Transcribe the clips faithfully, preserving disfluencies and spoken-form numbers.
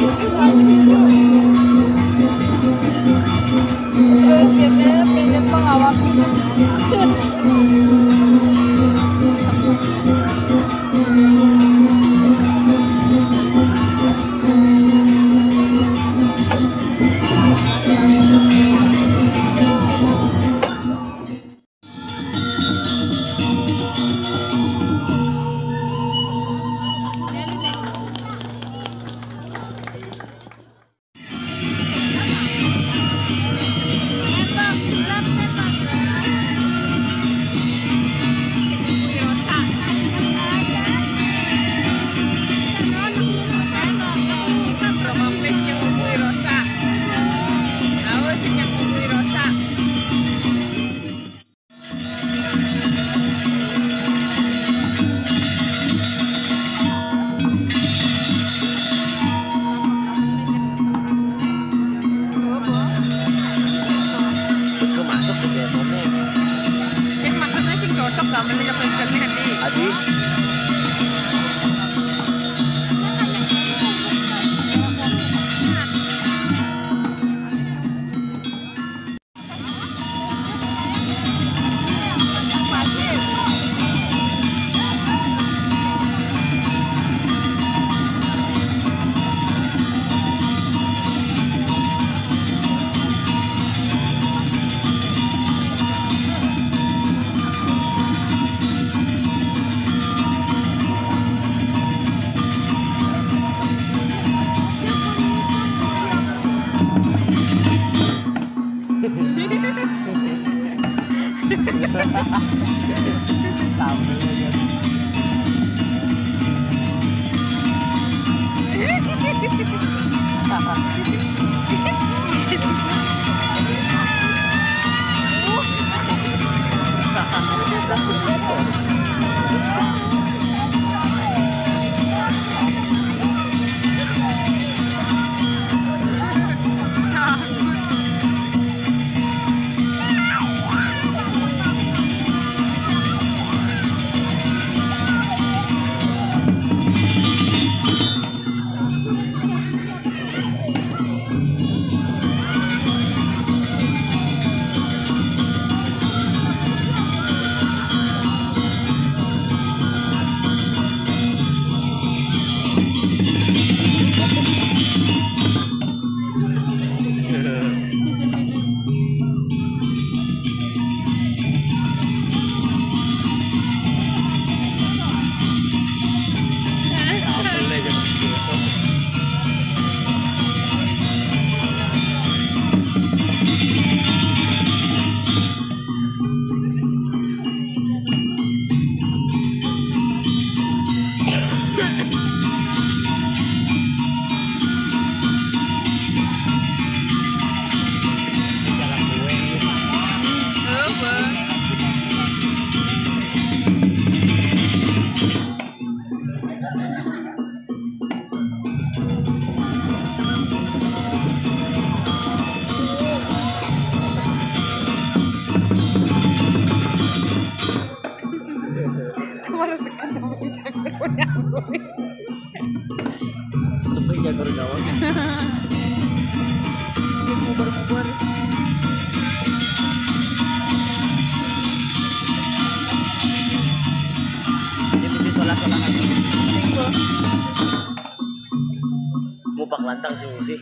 Terus dia pengen, pengen melawak gitu. Terus gue masuk ke Depone. Sing maksudnya sing cocok gak menurut Kristen nih, Adi? Adi? Cuma resik ketemu di campur punya gue. Tepung jagur gawang. Dia nguber-nguber. Dia mesti sholat-sholat aja. Minggu. Mupak lantang sih, sih.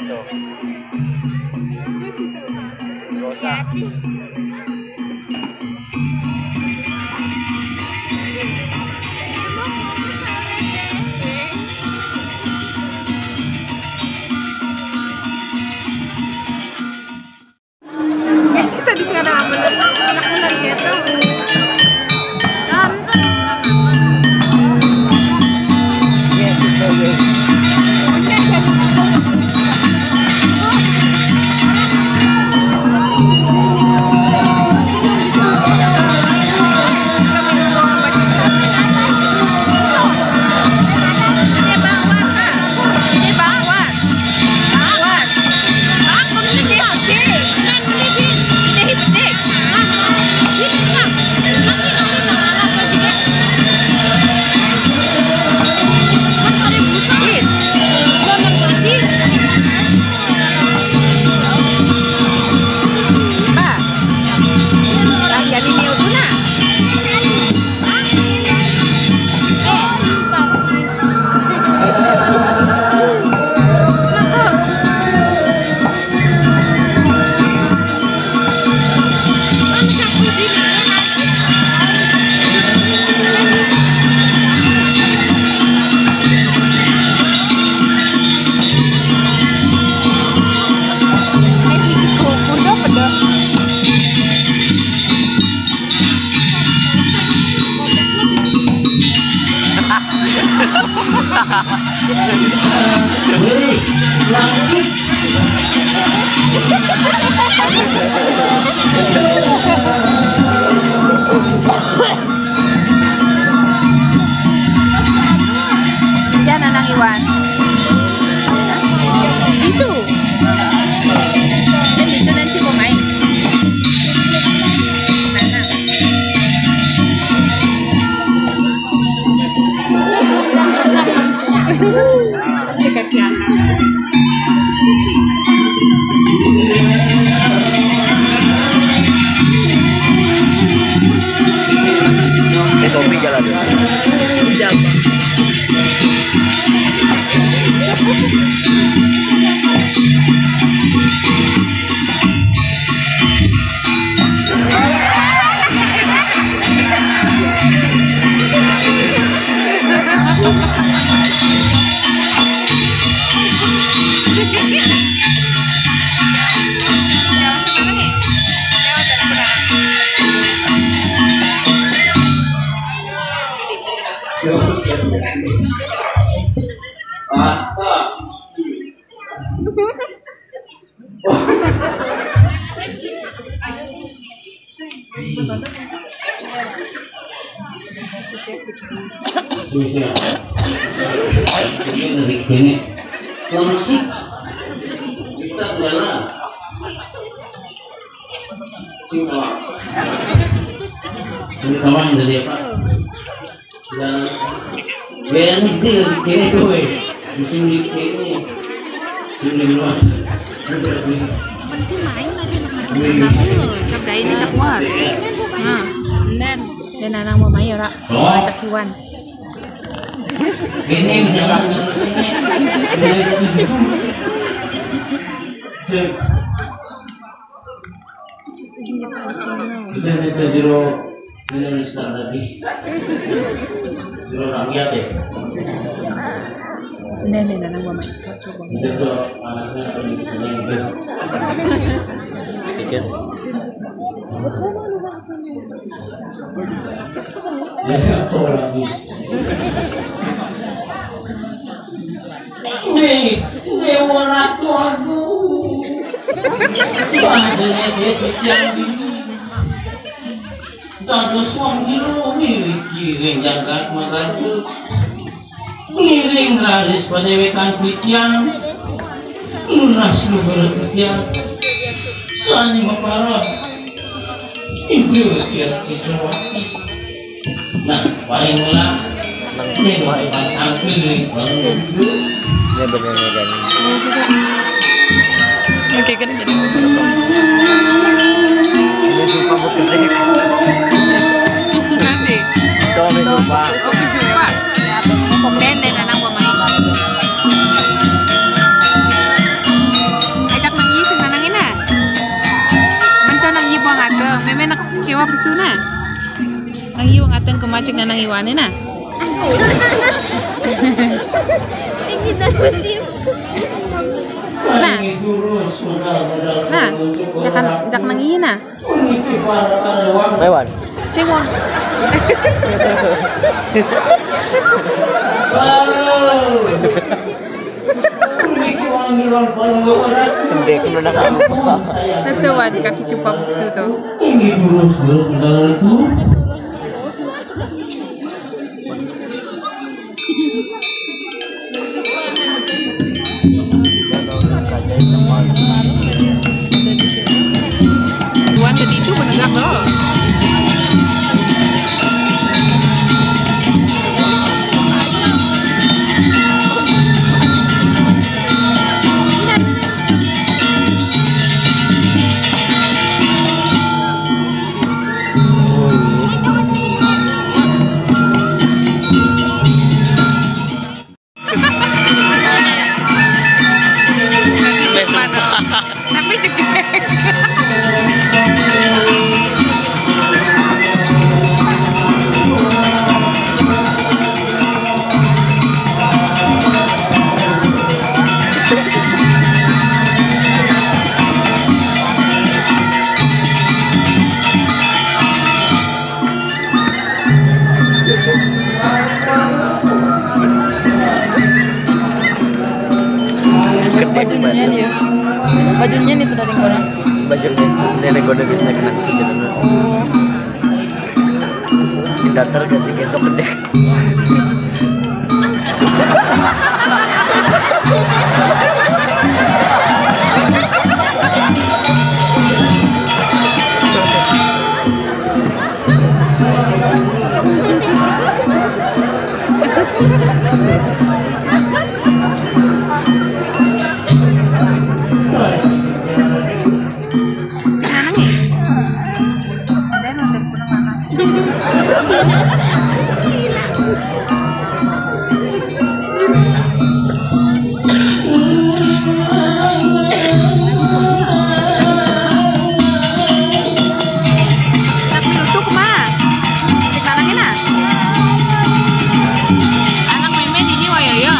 Tuh. Dosa. Wih, langsung. Yan, Nanang Iwan. Dito. Yan, dito na si Kumay. Nanang. S O P jalan. Sing, sing. Ini dari kene. Langsung. Kita bela. Sing, kawan. Ini kawan dari apa? Dan gaya ini dia dari kene tuh, eh. Musim di kene. Musim di luar. Musim main lagi, anak-anak. Wih. Anak lu, cap dai ini tak kuat. Nah, and then, dan anak mau main, ora. Oh. Ora tak kiwan. Ini jalan terus ini. Cek. Bisa minta jero ini Mister Nabi. Jero rakyat ya. Nih, nih, Nanang mau main. Coba. Bisa tuh anaknya apa nih, bisa main gitu. Pikir. Nih, Dewa Ratu Agung. Wah, dene dia titiang dini. Dados wong jero miriki ring jagat maraju. Ngiring raris panewekan titiang, lunas luhur titiang, sani maparab Ibu Tiang Citrawati. Nah, paling mula, ini bukan tampil nih, Bang. Ini bener nih, kan. Oke, kan jadi. Ini sumpah bukan. Nanti. Coba sumpah. Oke, sumpah. Denden, anak pemain. Ajak Nang Yi sing Nanang ina. Mento Nang Yi buang ateng. Meme nak kiwa pesuna. Nang Yi buang ateng kemacik Nanang Iwane na. Nah. Nah, jak Nang Yi na. Lewan. Sing wong. Gede, aku udah nakal. Itu wan kaki cupak sudah. Ini terus terus mendarat tuh. Buat tadi itu menegak loh. Tapi juga. Bajunya dia. Bajunya nih, pernah orang. Baju guys, nenek gue udah bisa kena gitu. Datar ganti gitu gede. Cik Nanang ya? Dia nonton pulang mana? Tapi untuk mah. Cik Nanang ini nah. Anak meme ini wayoyo.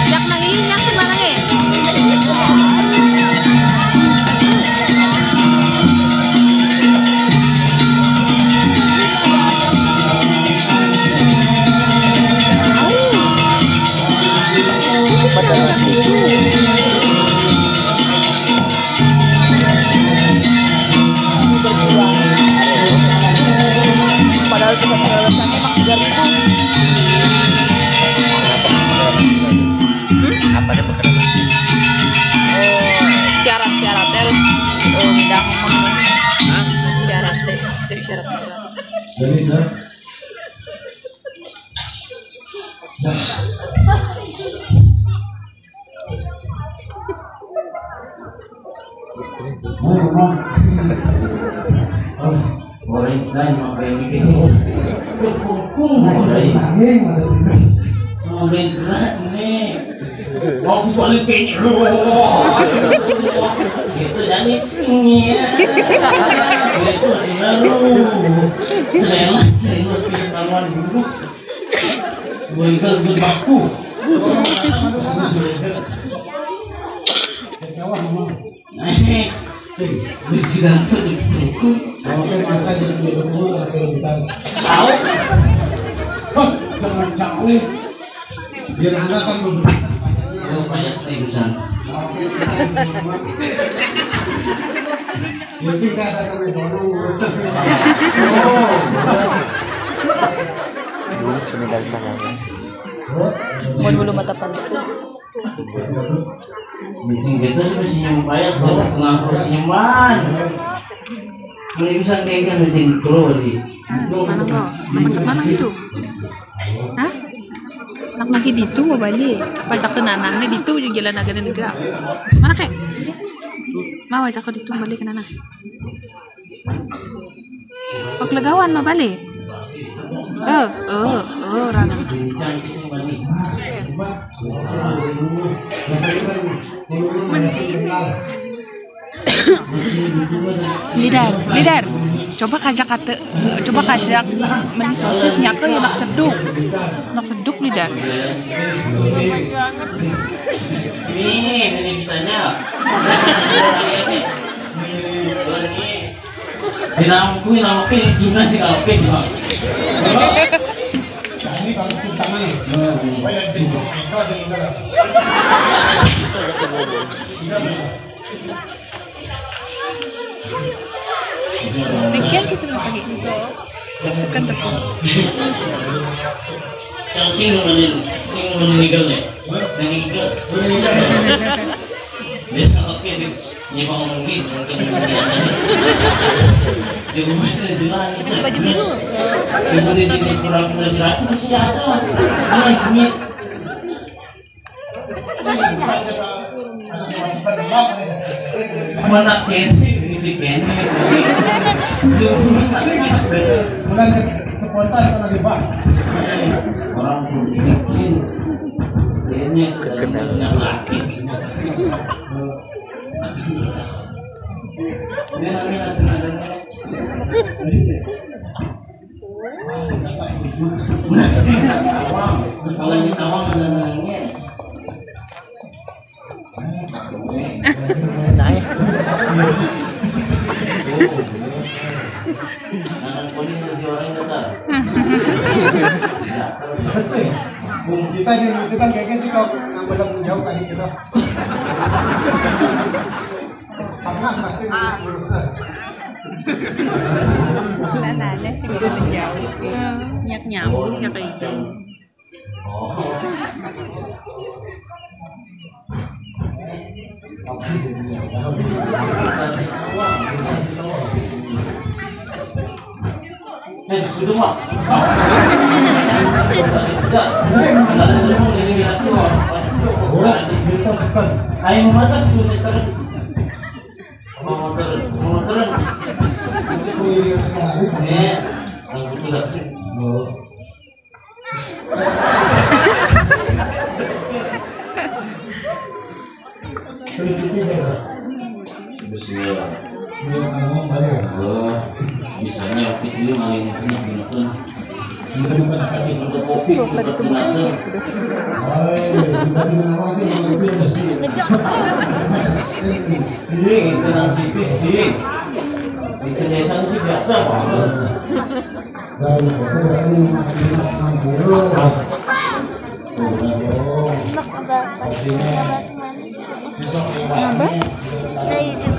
Yak nang ini, yak nang ini. Padahal cuma segala macam emang tiga ribu. Hmm? Apa dia bekerja? Oh, syarat-syarat harus, eh, ngidang ngomong. Hah? Syarat deh, itu syarat. Jadi, Sir? Nah, Bang. Oh, goreng kan, makanya mikir. Cekungkung, nah, goreng. Daging, ada daging. Goreng berat nih. Mau balik kayaknya. Gitu, jadi, iya. Gitu, sih, baru. Celela, celela, kayak kawan dulu. Sebuah ikan berbaku. Ketawa, Mama. Nih, di dalam tuh dipukul. Oke, masa dia sudah berumur, masih bisa. Jauh. Hah, jangan jauh. Biar anda kan beberapa. Kalau banyak seriusan. Oke, susah. Ya, kita ada kami dorong, ngurus. Oh. Dulu kami dari sana. Mau dulu mata pandang. Sing kita sudah senyum payas, kalau tengah aku senyuman. Kalau bisa kayak kan, nanti keluar di. Mana kau? Macam mana itu? Hah? Nak lagi ditu mau balik. Pajak ke nanang ni ditu je jalan agak negara. Mana kek? Mau ajak kau ditu balik ke nanang. Kau kelegawan mah balik. Eh, eh, eh, orang. Leader, leader, coba kajak kata, coba kajak meni sosis nya ke nak seduk, nak seduk leader. Ini, ini bisanya. Ini, ini. Ini nama aku, ini nama aku, ini Juna sih kalau aku, Juna. Ini bagus tangan ya. Banyak jenggot, itu ada yang enggak. Enggak, enggak. Demikian sih terus pagi itu. Bukan tepung. Cara sing nurunin, sing nurunin legal ya. Hah? Yang legal. Udah legal. Ya, Baju biru. Ibu dia jadi kurang kurang seratus sih ada. Ini duit. Mana Kenny, ini si Kenny. Bukan spontan kalau di bank. Orang bikin. Kayaknya sudah punya laki. Ini namanya sudah ada. Kalau ini tawang ada nanya. Tayo. Anak ko rin, hindi orang na ta. Kasi, kung kita din, kita kaya kasi ko, ang walang jawab tadi kita. Pangak, pasti. Wala na, na, siguro na jawab. Nyak nyambung niya kay Jun. Eh, sudah, Mak. Udah. Udah, udah, udah, udah. Ayo, mana sudah terus? Mau terus, mau terus. Ini, yang sekarang ini. Iya. Yang betul. Oh. Prinsipnya beda. Bismillah. Ini kamu balik. Oh, misalnya waktu itu yang paling enak dimakan. Ini kan bukan apa sih? Untuk kopi, untuk kopi masuk. Oh, iya. Bukan dengan apa sih? Kalau kopi ada sih. Sing, itu nasi itu sing. Itu desa sih biasa banget. Baru itu berarti lima, lima, enam puluh. Tuh, enam puluh. Artinya, sejak ini, Dari itu.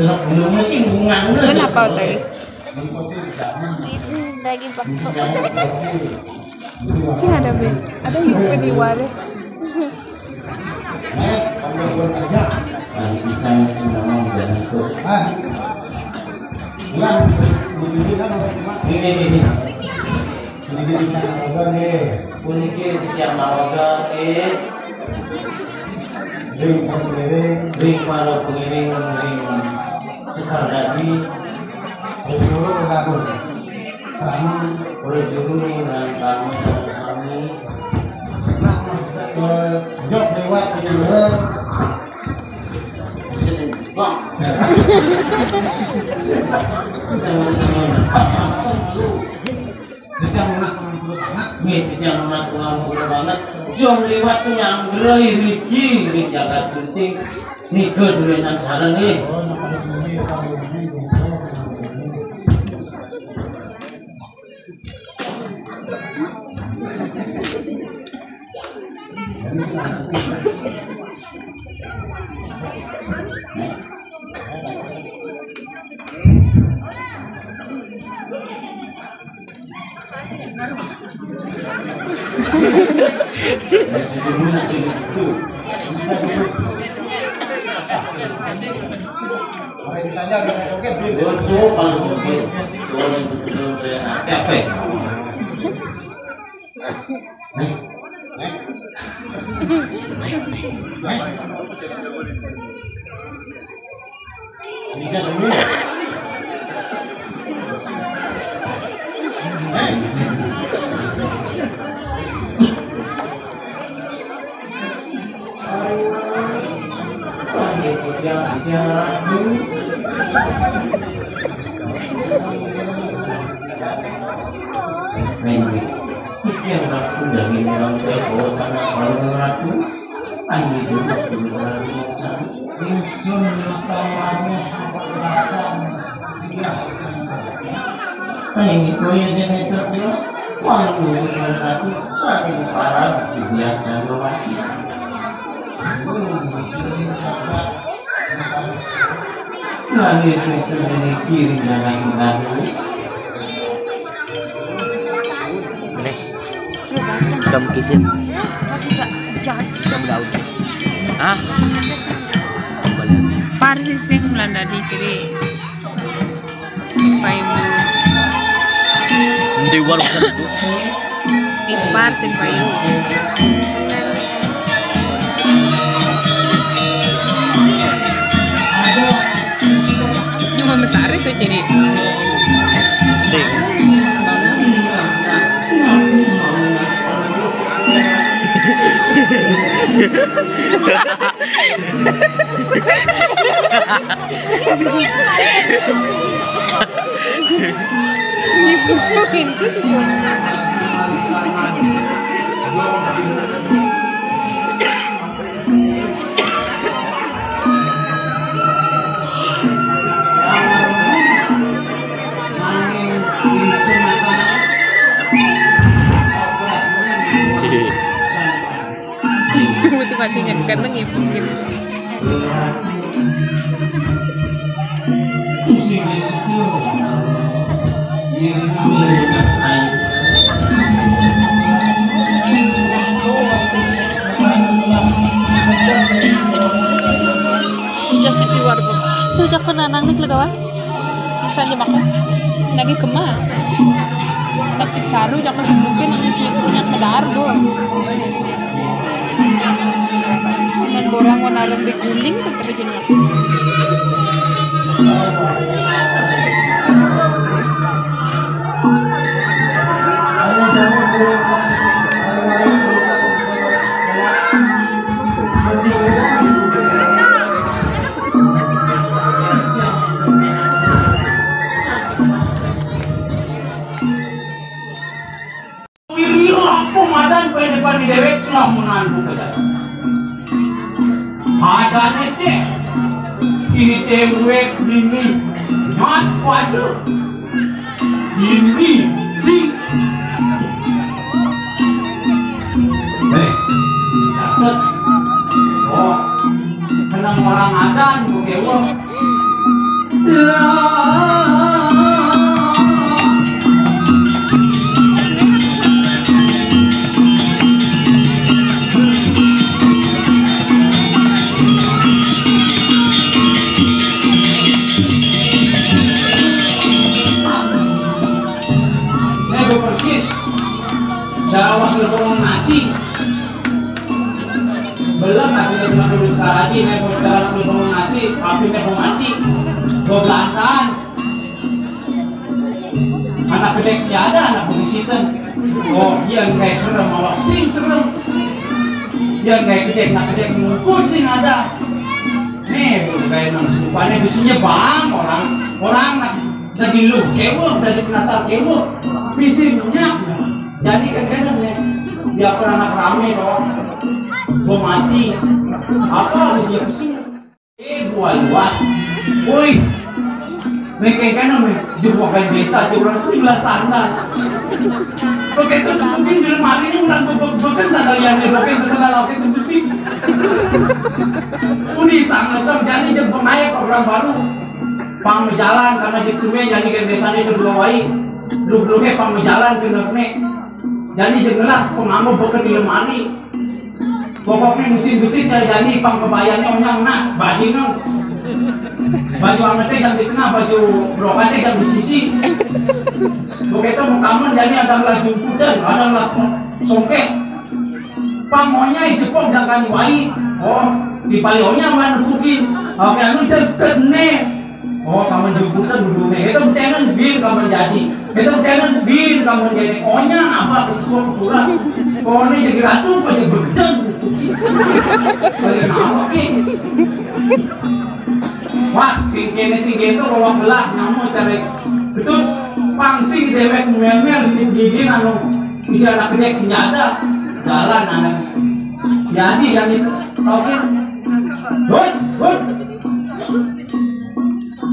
Belum sih bunga. Kenapa tadi? Itu daging bakso. Ini ada, Ben. Ada juga di warung. Nah, pisang itu memang udah ngantuk. Ah. Ulang, dibikin apa, Mak? Ini, ini, ini. Ini, ini, ini, ini. Puniki titiang maraga, eh. Ring para pengiring. Ring para pengiring, ring Sekar Dadi. Ring guru lagu. Rama. Ring guru ring rama sami-sami. Nah, Mas, eh, jok lewat penyangga. Sini, Bang. Jangan, jangan. Titiang nunas pangampura banget. Nggih, titiang nunas pangampura banget. Jom liwat nyanggra iriki ring jagat Sunting. Nika duenan sareng nggih. Oh, napa nggih, napa nggih, nggih. Orang yang sadar dengan joget, dia Betul, kalau joget. Orang yang betul-betul kayak apa, apa? Nih, nih. Nih. Nih. Ini kan ini. Nih. Ingsun mata maneh mapakerasan. Iya. Nah, ini kaya dene terus. Wah, aku saking parah dibilang Chandrawati. Nangis itu ini kirim dan aku ngadu. Nih. Jam kisin. Jam daun. Hah? Boleh. Par sising Belanda di kiri. Ipa ibu. Nanti war bukan itu. Ipar sing payu. Cuma besar itu jadi. Sing. Dibujukin. Butuh hatinya karena ngibul gitu. Ija sedih war, Bu. Tuh, jangan nanang nih, kelihatan. Bisa aja makan. Lagi kema. Tapi saru, jangan sebutin, nanti punya kedar, Bu. Cuman borang warna lembek guling, tetep aja. Wiriyo aku madan pada depan di dewek lah menantu pejabat. Madan ete. Ini dewek ini. Mat waduh. Ini di. Eh, dapat. Oh, kena orang adan, bukewa. Nih, gue percis. Jawab telepon nasi. Belum, aku udah bilang dulu sekarang aja, nih, mau sekarang aku mau ngasih, apinya mau mati. Gua belantan. Anak gedek sih ada, anak bebisitan. Oh, iya, kayak serem, awak sing serem. Iya, kayak gedek, anak gedek mungkut sih ada. Nih, bukan kayak nang serupannya bisinya bang, orang, orang nak tadi lu kewok, tadi penasar kewok. Bisi punya. Jadi kan kadang nih, dia pernah anak rame loh. Gua mati. Apa harus dia pusing? Eh, gua luas. Woi. Nih kayak kadang nih, jebak desa, jebak orang sebelah sana. Oke, terus mungkin di lemari ini orang gua bukan sadar yang nih, oke, itu sadar, oke, itu besi. Udah sangat dong, jadi jebak aja program baru. Pang jalan karena jebak jadi kan biasanya itu dua wai. Lu belumnya pang jalan kena nih. Jadi jengelak pengamu beken di lemari. Pokoknya musim besi terjadi pang kebayanya onyang nak bajingan. Baju angetnya yang di tengah, baju brokatnya yang di sisi. Begitu mau kamen jadi ada laju hujan, ada las songket. Pang onyai jepok jangan wai. Oh, di pali onyang mana tukin. Oke, anu jeket nih. Oh, kamu jemputan dulu nih. Kita betenan bin kamu jadi. Kita betenan bin kamu jadi. Onya apa ketua ketura? Oh, ini jadi ratu apa jadi begedan gitu. Kalian apa ki? Wah, sing kene sing gitu bawa belah nyamu cari. Betul, pangsi dewek mel-mel di gigi anu. Bisa anak gede senjata. Jalan anak. Jadi yang itu. Oke. Hut, hut.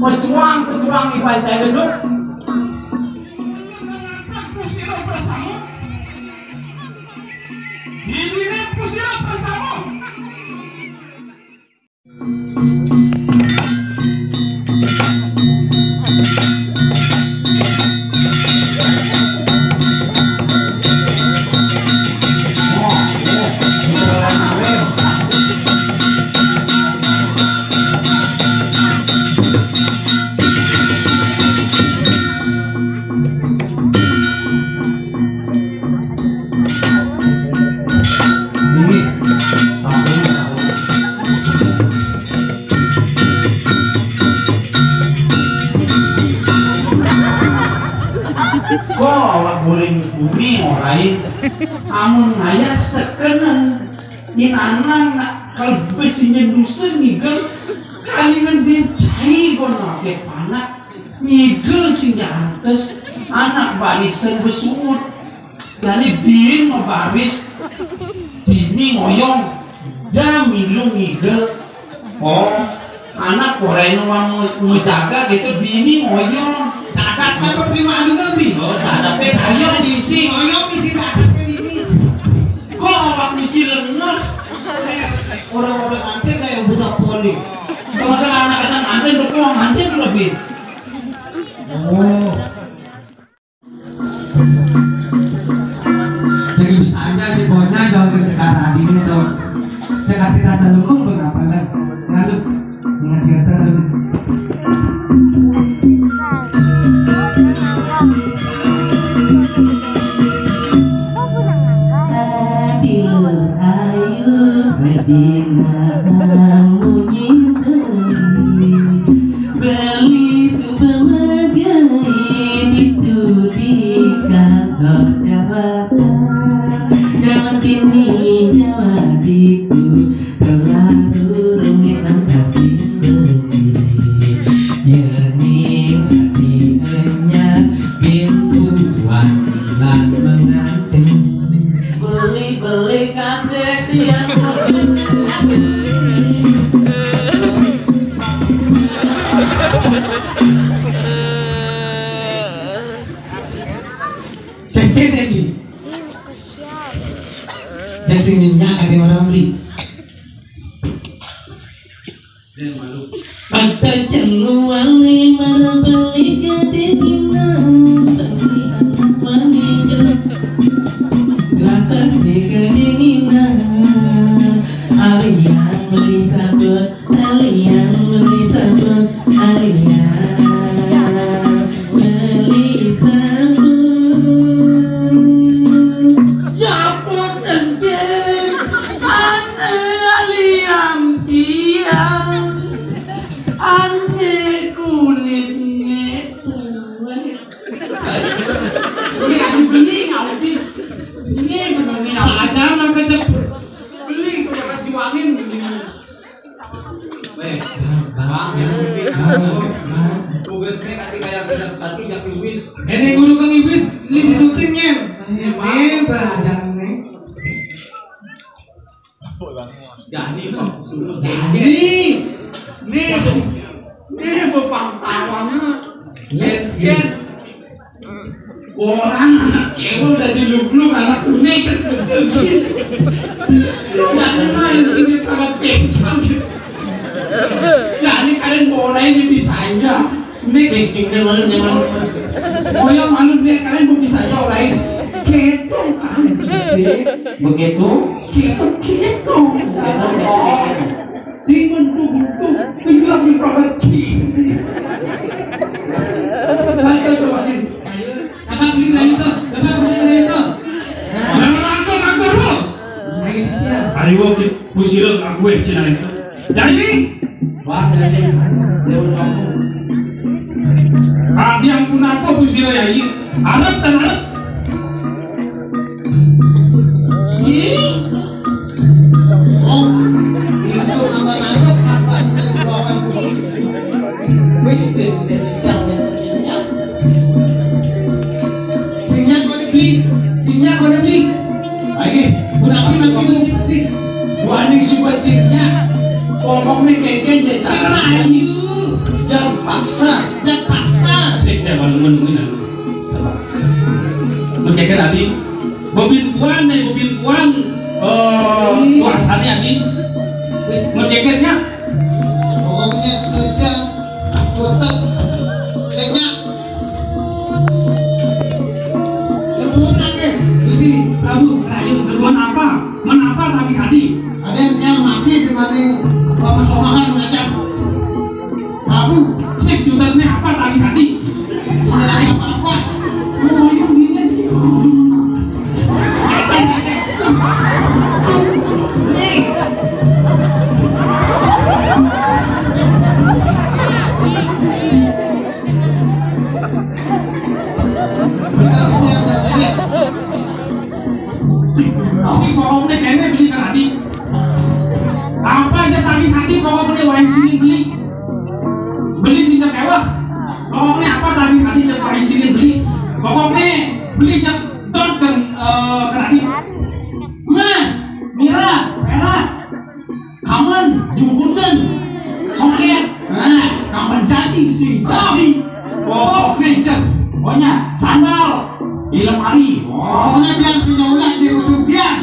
Pesuang, pesuang iban cai duduk. Ini pusira bersama. Amun ngayah sekenen, inangan nak kalbas inya dusa ngigel, kalingan bin cai gono ke panak, ngigel sinja antes, anak barisan basuut. Jani bin mabaris, bini ngoyong, dah milu ngigel. Oh, anak orang nu mau menjaga gitu, bini ngoyong. Dadap kan berterima adunan, Bi. Oh, dadap teh ayo diisi. Ngoyong isi dadap teh bini. Kok awak misi lengah? Orang orang antin kayak budak poni. Kalau saya anak-anak antin, dukung antin lebih. Oh. Jadi bisa aja cek bonya jual ke negara di ini tuh. Cek arti rasa lembung berapa lah? Lalu mengajarkan Adil ayu bedinga munyi beli. Beli sumpah magai ditu di kantor jabatan. Jawa kini, Jawa ditu, telah durunge angkasi beli. Yeni hati enyar bin tuan lan mengantin. Beli-beli kate tiang. Keke deh, Bi. Ih, kasihan. Jas minyak ada orang beli. Mata celuang ni mara beli kedinginan. Beli anak mani jelek. Gelas plastik kedinginan. Alian beli sabut. Alian beli sabut, alian beli sabut. Sabut engke, ane alian tiang, ane kulitne. Ini aku beli, aku beli. Ini benar nih. Saja nang kecep. Beli, kalau dijuangin. Weh, Bang, ya. Bang, Bang. Tugasnya kaki kayak bilang satu, ya, Iwis. Ini guru Kang Iwis, ini di syuting, Nyen. Ini belajar nih. Jadi, Bang, suruh jadi. Nih, nih, bepangtawannya. Let's get. Orang anak kewel udah dilukluk, anak kuning. Lu nggak ada main ini, kalau pegang. Nah, ini kalian boleh ini bisa aja. Ini sing sing kan malu nih, malu. Oh, yang malu nih, kalian mau bisa aja orang. Keto kan. Begitu? Keto, keto. Keto, keto. Sing mentu-mentu, tenggelam di perut. Ayo, coba nih. Coba beli lagi tuh, coba beli lagi tuh. Jangan ngantuk, ngantuk, bro. Ayo, Tia. Ayo, ki-, kusirul aku, eh, cina itu. Jadi? Wah, jadi. Dia udah ngomong. Ah, dia ampun apa, kusirul, ya, ini? Arab dan Arab. Ih. Oh, itu nambah-nambah apa? Bawakan kusirul. Wih, itu bisa dibilang. Sing nyak kau beli, sing nyak kau beli. Ayo, udah apa nanti lu di. Wani si bos sing nyak. Ngomong nih kengkeng jadi. Rayu. Jangan paksa. Jangan paksa. Sing nyak malu-maluin aku. Sabar. Mun kengkeng tadi, bebintuan nih, bebintuan. Eh, puasanya nih. Mun kengkeng nyak. Pokoknya kerja, boten, sing nyak. Nuhun akeh, Gusti Prabu, rayu, nuhun. Menapa? Menapa tadi tadi? Ada yang mati dibanding lama somakan ngajak. Prabu, sing jutetnya apa tadi tadi? Tidak ada apa-apa. Mau yang dilihat. Sing pokokné kéné beli ka Dadi. Apa aja tadi-tadi pokokné wani sini beli. Beli sing kéwéh. Pokokné apa tadi-tadi jek wani sini beli. Pokokné beli jek don ka, eh, ka Dadi. Emas, mirah, perak. Kamen, jumbutan, sokét. Nah, kamen jadi sing jadi. Pokokné jek. Pokokné sandal di lemari. Pokokné biar sing ulah di kesugihan.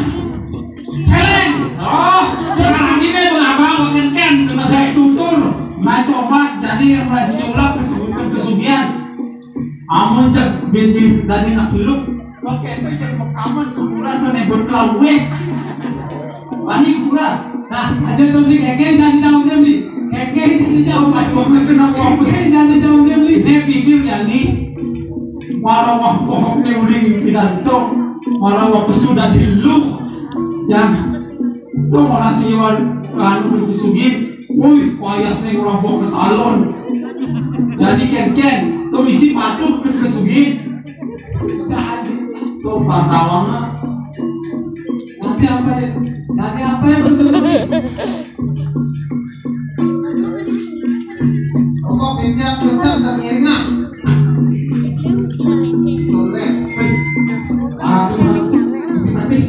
Céléng. Oh, sekarang ini mengapa makin kan kena saya tutur. Nah, coba jadi yang masih nyulap kesugihan, kesugihan. Amun cék bin bin dari nak peluk, pakai itu cék rekaman kuburan tuh nebut kelawet. Wani kuburan. Nah, aja tuh di kéké jadi jawab dia beli. Kéké jadi jawab. Cuma kena waktu. Kéké jadi jawab dia beli. Ini pikir ya nih. Malah wah pokoknya uling pidato, malah wah pesudah di lu. Jangan. Tuh orang siwan anu begitu sugih. Wih, wayas nih orang bawa ke salon. Jadi ken-ken, tuh isi patuk ke sugih. Tuh pantawangnya. Nanti apa ya? Nanti apa ya? Pokok ini aku tak terngiringan. Sore. Ah, terus, terus nanti.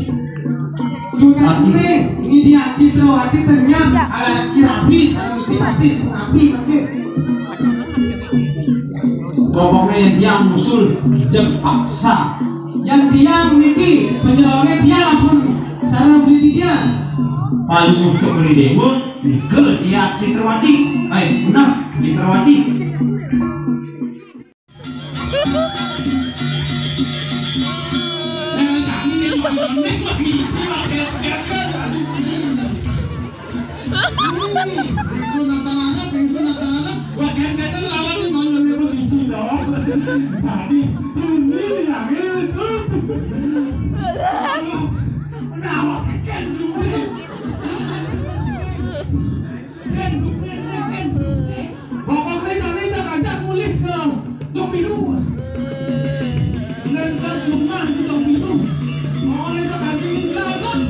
Cucak ini, ini dia Citrawati ternyata ala kirami, kalau mesti mati, rapi, mati. Pokoknya yang dia musul jepaksa. Yang dia niki, penyeronnya dia pun cara beli dia. Paling untuk beli dewa, ke dia Citrawati. Hai, nah, Citrawati. Pokoknya jangan ngajak mulih ke Jong Biru. Ngan ke rumah ke Jong Biru. Pokoknya ke kaji tinggal kan.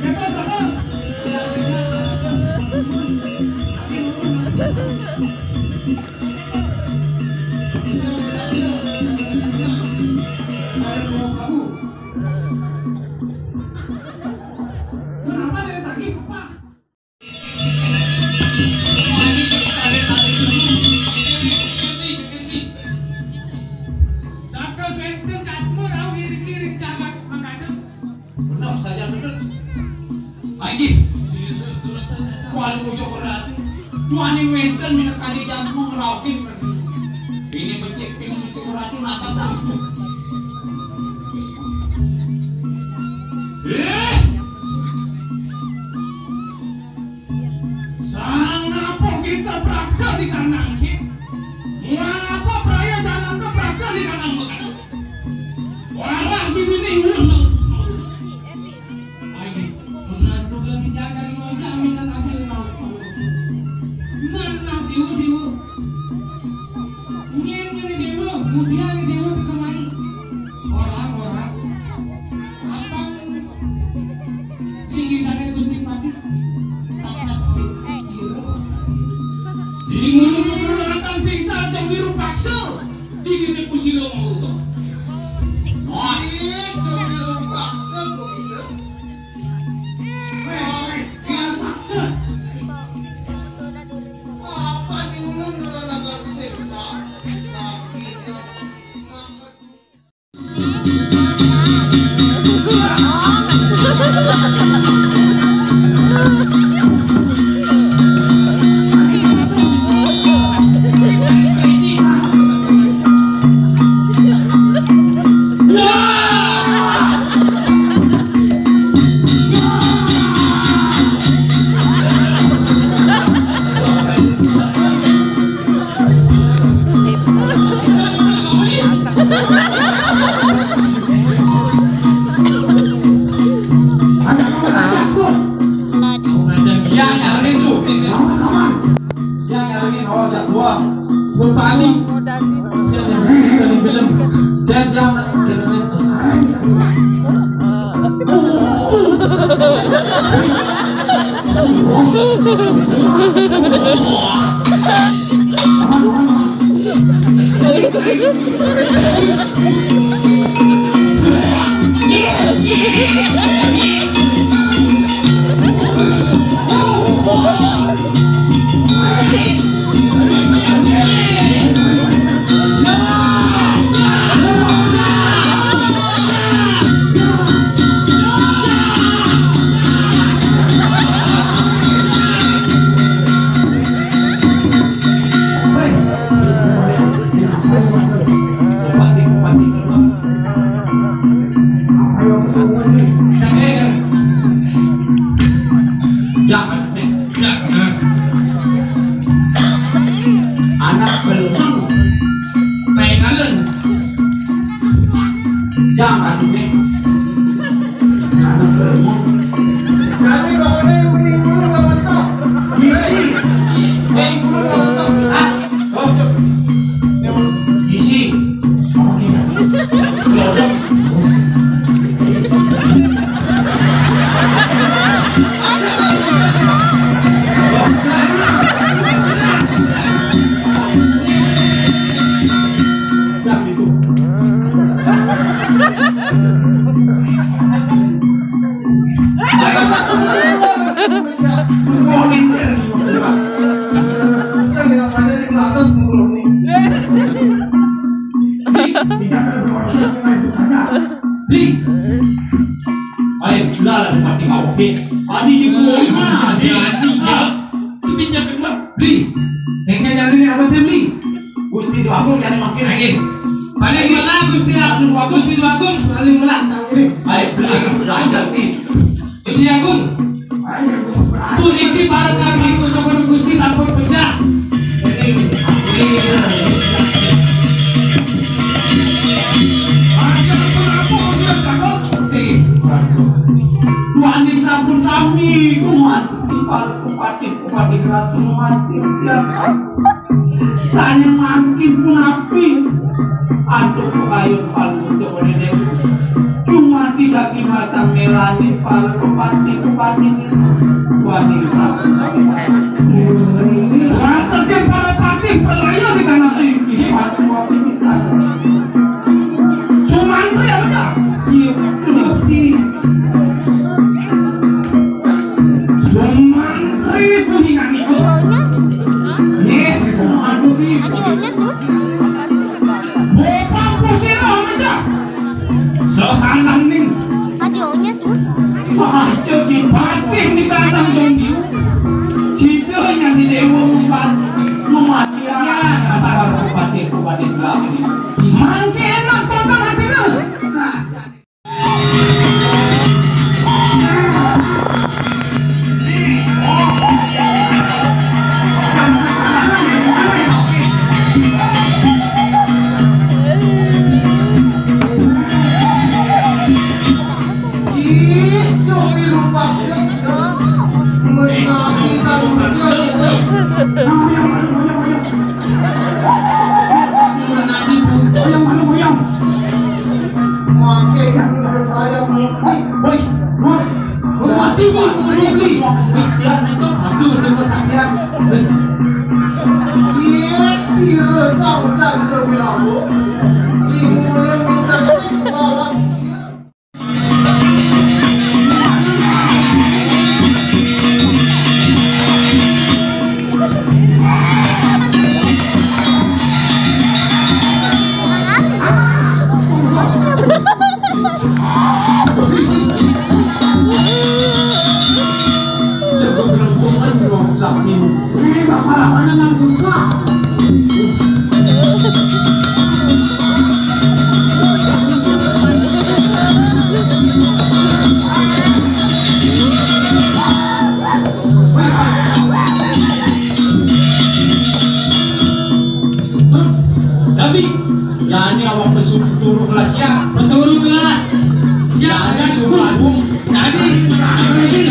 Kita bakal. Kenapa dari tadi, Pak? Benar saja, benar. Aiki. Wali Pucuk Berat. Tuan yang wénten minangka jatmu ngraukin. Ini becik, ini becik racun atas. Eh! Sangapa kita prakta di kandang ki? Mangapa praya jananta prakta di kandang magana? Warah di dinding ulun. Ayo, beras dulu kita dari wajah minat ambil mau. Mana dewa-dewa? Nyén nyén dewa, mudian dewa tetemai. Orang-orang. Apa? Ringgitane Gusti Patih. Tapas sira. Di ngulu-ngulu nonton sing salajeng diru paksa. Di dine kusila mangruta. Wah, iya, kok diru paksa kok gitu? Weh, weh, diru paksa. Apa nyuwun nonton sing sal-, tapi Anak belum. Pengen. Jangan ini. Anak belum. Jadi pokoknya ini guru lawan tak. Isi. Eh, guru lawan tak. Hah? Oh. Isi. Oke. Lodok. Beli. Ayo, lah, lah, mati kau. Oke. Adi juga. Adi, Adi, Adi. Itu yang kedua. Beli. Kayaknya jadi ini apa sih, Beli? Gusti Dwagung jadi makin. Ayo. Paling malah Gusti Agung, Gusti Dwagung paling malah tak ini. Ayo, Beli, belajar, Beli. Gusti Agung. Puniki para kami untuk Gusti sampun pecah. Ini, ini. Wani sampun sami kumat. Bupati, Bupati Ratu Masih siap. Sane mangkin punapi. Antuk pagayun paling ucap dene. Cuma tidak kimata melani para bupati, bupati ini. Wani sampun sami. Rata ke para pati, pelayan di tanah tinggi. Bupati, bupati bisa. Sumantri apa, Cak? Iya, bukti. Sumantri bunyi nami. Iya, Sumantri. Bapak Pusiro apa, Cak? Sohanan ning. Radionya tuh. Sahaja dipatih di tanah dongki. Cita yang di Dewa Empat. Kematian antara bupati, bupati dua ini. Mangke enak tonton hatinya. Nah, Tapi, ya ini awak pesu turun kelas ya. Betul lah. Siap ya, suruh agung. Tadi, tadi, tadi,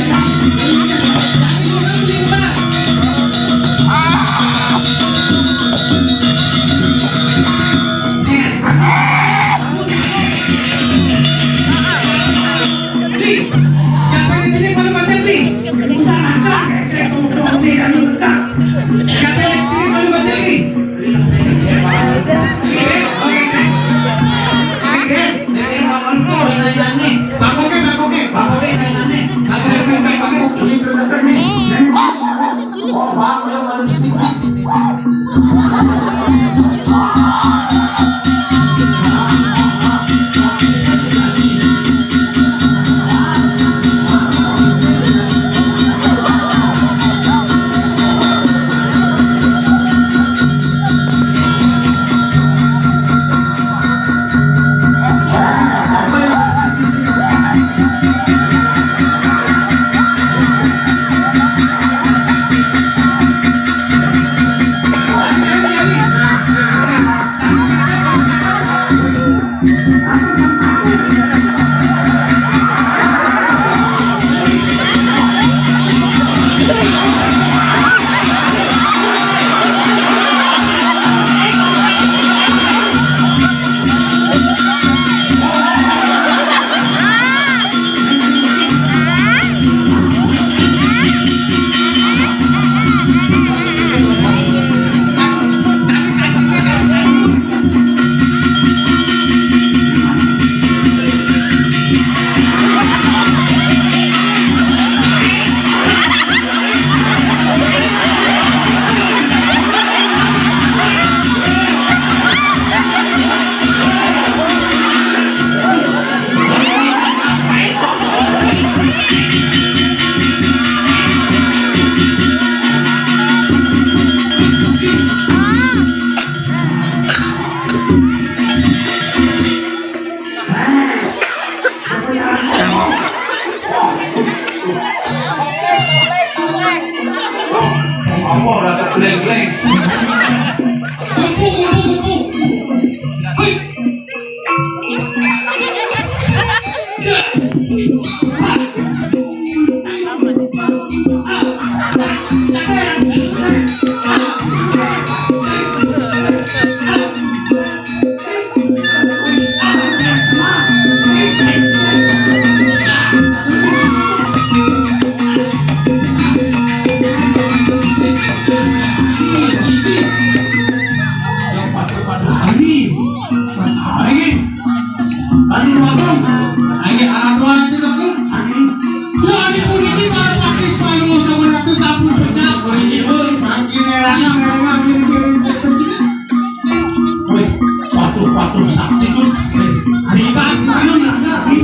Woi, patuh, patuh sakti tuh. Woi,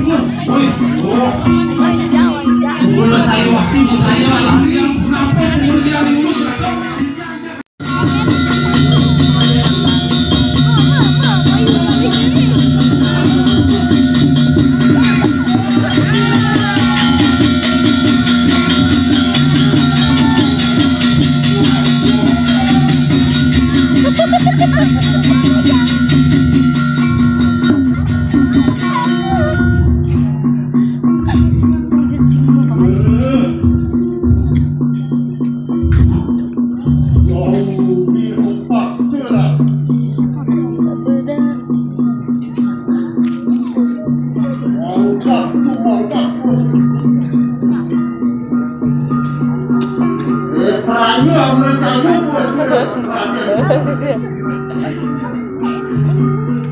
woi, woi. Woi, saya waktu saya lari, kenapa kemudian dulu?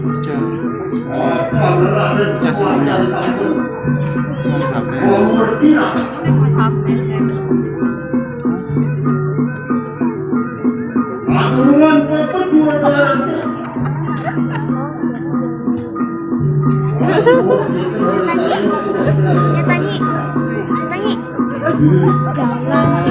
Pecah. Pecah semuanya. Semua sampai. Ya, Tanyi. Ya, Tanyi. Jangan.